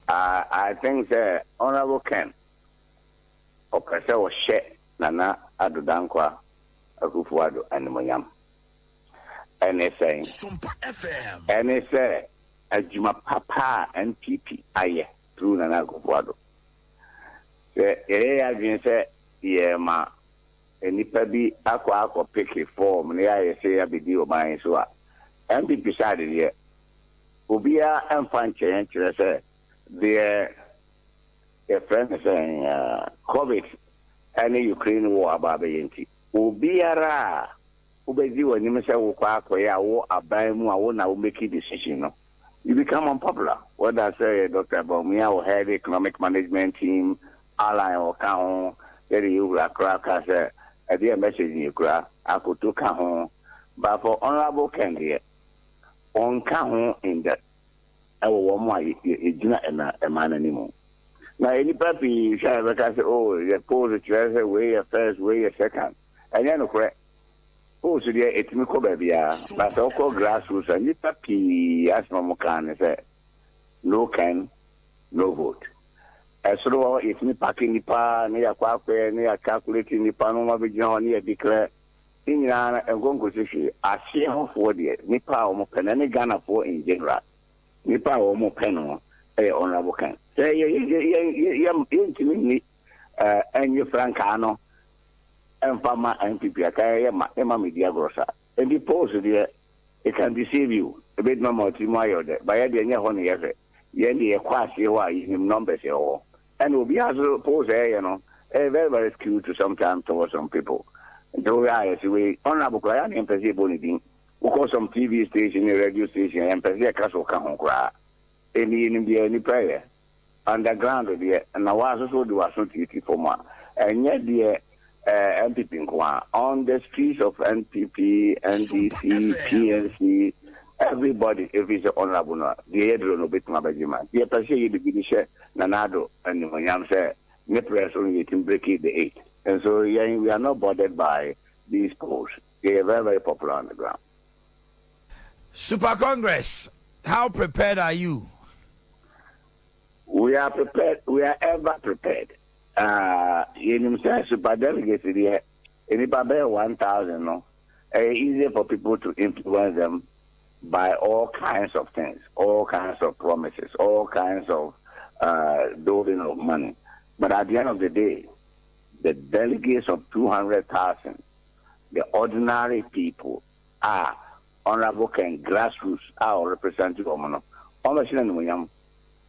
I think sɛ Honourable Ken ɔpɛ sɛ ɔhyɛ Nana Addo Dankwa Akufo Addo animonyam. Ɛne sɛn? Ɛne sɛ adwuma papa a NPP ayɛ through Nana Akufo Addo. Sɛ yɛyɛ yɛ adwene sɛ yɛma nnipa bi akɔ pick form na yɛayɛ sɛ yɛabɛdi ɔman yi so a, NPP side deɛ, obiara mfa nkyɛn kyerɛ sɛ deɛ yɛfrɛ no sɛ COVID ɛne Ukraine war aba abɛyɛ nti, obiara a wobɛdi w'anim sɛ wokɔ akɔyɛ a wo aban mu a wo na wo make decision no, you become unpopular. Whether sɛ Dr. Bawumia wɔ head economic management team, Alan ɔka ho, yɛde yɛwura kora ka sɛ ɛdeɛ message yɛ kura akoto ka ho, but for Honourable Ken deɛ, ɔnka ho in the ɛwɔ wɔn a yɛgyina ɛna ɛman n'anim. Na nnipa pii hwɛ a yɛbɛka sɛ, oh, yɛ polls kyerɛ sɛ wei yɛ first, wei yɛ second. Ɛnyɛ nokorɛ. Polls deɛ, ɛtumi kɔ baabiara, but sɛ wokɔ grassroots a, nnipa pii asɛm a wɔn kaa ne sɛ no Ken, no vote. Ɛsoro hɔ yɛtumi pack nnipa ne yɛakɔ akɔɛ ne yɛacalculate nnipa no, wɔn abɛgyina hɔ ne yɛdeclare ne nyinaa no nkonkosi hwee. Aseɛ hɔfoɔ deɛ, nnipa a wɔn pɛ no ne Ghanafoɔ in general, nnipa a wɔn pɛ no ɛyɛ Honourable Ken. Sɛ yɛ yɛ yɛ yɛ yɛntumi nni ɛnyɛ frankaa no ɛmfa ma NPP aka yɛ ma ɛma mi di agorɔ saa. Nti polls deɛ, it can deceive you, ebetumi ama ɔtiri mu ayɛ ɔdɛ bayɛ deɛ, nyɛ hɔ ne yɛhwɛ. Yɛn deɛ, yɛkɔ aseɛ hɔ a, yɛnim numbers ɛwɔ hɔ. Ɛna obiara so polls ɛyɛ no ɛyɛ very very skewed to sometimes towards some people. Nti wohwɛ a, yɛsi wei Honourable koraa yɛn mpɛ sɛ yɛbɔ ne din. Wokɔ some TV station ne radio station, yɛn mpɛ sɛ yɛka so ka ho koraa. Ɛni yɛnim deɛ nipa yɛ underground deɛ, na waa soso de waso tietie fam a, ɛnyɛ deɛ NPP nko a. On the streets of NPP, NDC, PNC, everybody, if it's Honourable no deɛ, yɛ duro no obetumi abɛgye ma. Deɛ pɛ sɛ yɛ bibi ni hyɛ Nana Addo animonyam sɛ ne press no yɛtumi break the eight, and so yɛn, we are not bothered by these polls. They are very very popular on the ground. Super Congress, how prepared are you? We are prepared. We are ever prepared. Yɛnim sɛ super delegates deɛ, nipa bɛyɛ 1,000 no, ɛyɛ easier for people to influence them by all kinds of things, all kinds of promises, all kinds of doling of money. But at the end of the day, the delegates of 200,000, the ordinary people, are Honorable Ken grassroots a representative wɔn no, wɔn bɛhyɛ no animuonyam.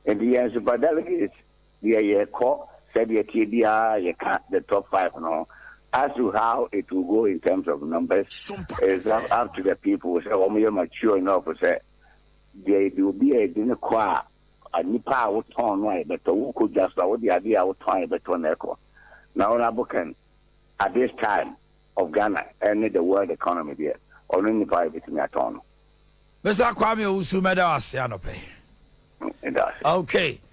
Nti yɛn super delegates deɛ, yɛkɔ sɛdeɛ tie biara, yɛka the top five no. As to how it will go in terms of numbers is up to the people sɛ wɔn yɛ mature enough sɛ deɛ yɛde obi a yɛde ne kɔ a, nipa a wotɔn no a yɛbɛtɔ, wokɔ dwa so a, wode adeɛ a wotɔn a yɛbɛtɔ na ɛkɔ. Na Honourable Ken, at this time of Ghana ɛne the world economy deɛ, ɔno nipa a yɛbɛtumi atɔn no. Mr. Kwame Owusu, mɛda wo ase anɔpɛ. Ɛda ase. Okay.